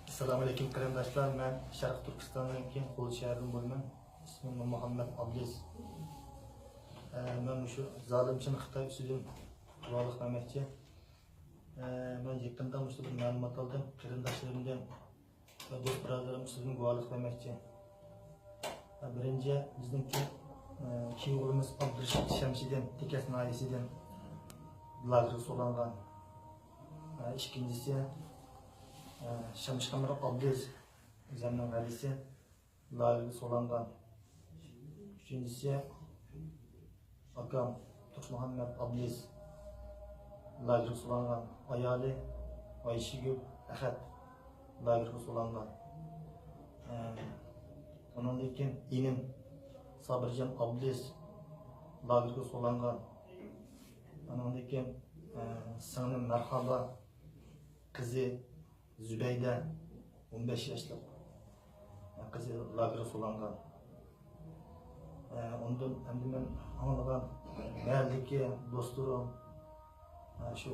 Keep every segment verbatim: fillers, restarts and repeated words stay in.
ئەسسالامۇئەلەيكۇم قېرىنداشلار، مەن شەرقىي تۈركىستاننىڭكى غۇلجا شەھىرىدىن بولىمەن. ئىسمىم مۇھەممەد ئابلىز. ئە، مەن مۇشۇ زالىمچىن خىتاي ئۈستىدىن گۇۋاھلىق بەرمەكچى. ئە، مەن يېقىندا مۇشۇ بىر مەلۇمات ئالدىم. قېرىنداشلىرىمدىن ۋە دوست بۇرادەرلىرىم ئۈستىدىن گۇۋاھلىق بەرمەكچى. بىرىنچى، بىزنىڭكى، ئە، كىيىۋ ئوغلىمىز ئابدۇرېشىت شەمشىدىن، تېكەس ناھىيەسىدىن لاگېرغا سولانغان. ئە، ئىككىنچىسى، ئە، شەمشىخانلار ئابلىز، ئۆزەمنىڭ ھەدىسى، لاگېرغا سولانغان. ئۈچىنچىسى، ئاكام تۇرسۇنمۇھەممەت ئابلىز لاگېرغا سولانغان، ئايالى ئايشىگۈل ئەخەت لاگېرغا سولانغان. ئە، ئۇنىڭدىن كېيىن ئىنىم سابىرجان ئابلىز لاگېرغا سولانغان. ئۇنىڭدىن كېيىن، ئە، سىڭلىم مەرھابا قىزى زۇبەيدە، ئون بەش ياشلىق قىزى لاگېرغا سولانغان. ئە، ئۇندىن ئەمدى مەن ئاڭلىغان مەھەللىدىكى دوستلىرىم، ئە، شۇ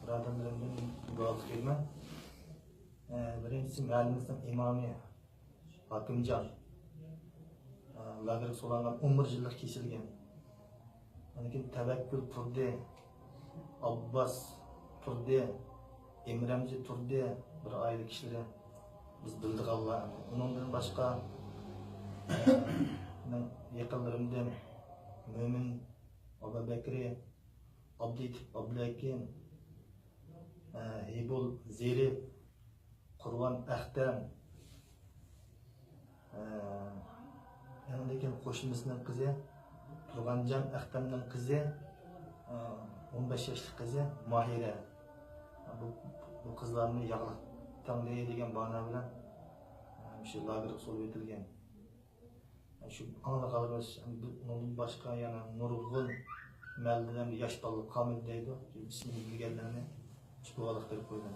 بۇرادەرلىرىمدىن گۇۋاھلىق بېرىمەن. ئە، بىرىنچىسى مەھەللىمىزنىڭ ئىمامى ھاكىمجان، ئە، لاگېرغا سولانغان، ئون بىر يىللىق كېسىلگەن. ئاندىن كېيىن تەۋەككۈل تۇردى، ئابباس تۇردى، ئىمرەمجى تۇردى، بىر ئائىلە كىشىلىرى. بىز بىلىدىغانلار. ئۇنىڭدىن باشقا، مېنىڭ يېقىنلىرىمدىن مۆمىن ئابابەكرى، ئابدۇيېتىپ ئابدۇلھەكىم، ھېبۇل زېرىپ، قۇربان ئەختەم، ئە، ئەڭدىكىن قوشنىمىزنىڭ قىزى، تۇرغانجان ئەختەمنىڭ قىزى، ئە، ئون بەش ياشلىق قىزى ماھىرە. بۇ، بۇ قىزلارنى ياغلىق تەڭلەي دېگەن بانا بىلەن، ئە، مۇشۇ لاگېرغا سولىۋېتىلگەن. شۇ ئاڭلىغانلىرىمىز، ئۇنىڭدىن باشقا يەنە نۇرغۇن مەھەللىدىن ياش بالىلار قالمىدى دەيدۇ. ئىسمىنى بىلگەنلەرنى شۇ گۇۋاھلىق بېرىپ قويدۇم.